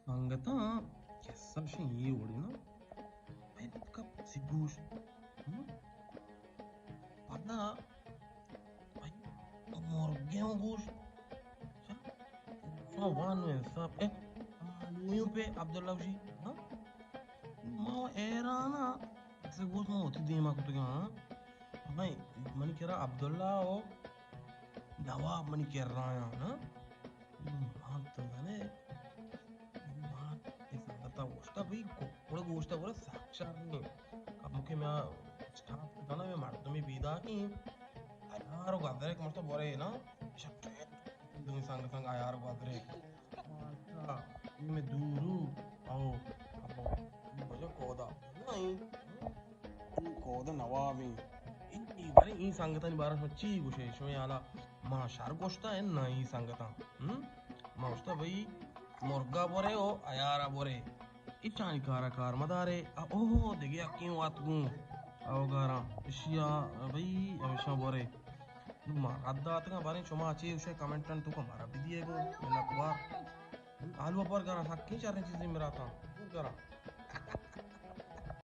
سنگتاں، قصہ شیں یہ وڑی نا، بھئی، کپ سی گوشت۔ ہم؟ پدا، بھئی، مرگے ہوں گوشت۔ شما وان انصاف، اے، آلویوں پہ عبداللہ وشی، ہاں؟ ما حیران ہاں، اسے گوشت ما ہوتی دیما کتگا، ہاں؟ بھئی، منی کرا عبداللہ او نواب منی کرا آیا، ہاں؟ مان تو زانے، مان، اے سنگتا گوشتا بھئی، ککڑ گوشتا برا ساکشار نہیں۔ کم کہ میں اسٹاف کنا میں مردمی بیدا کی، ہزار و گزرے کہ مرتا برے نا، شک دوی سنگ سنگ ہزار و گزرے۔ مارتا، میں دورو، او، او، بجا کودا۔ نہیں۔ تو کود نوابیں۔ ای، ای، بارے ای سنگتانی بارہ شما چی گوشے؟ شما حالا ما شر گوشتا ہے نا ای سنگتاں۔ ہم؟ ما گوشتا بھئی مرگا برے او عیارا برے۔ اچانی کارا کار مدارے۔ ا، اوہ، دگہ یکیں وات گوں۔ او گاراں۔ اشیا بھئی ہمیشہ برے۔ ما رد داتگاں، باریں شما چے گوشے کمنٹن تو کا مارا بدیے گوں۔ منت وار۔ آلو پر گاراں، حقیں چاریں چیزیں مراتاں۔ پر گاراں۔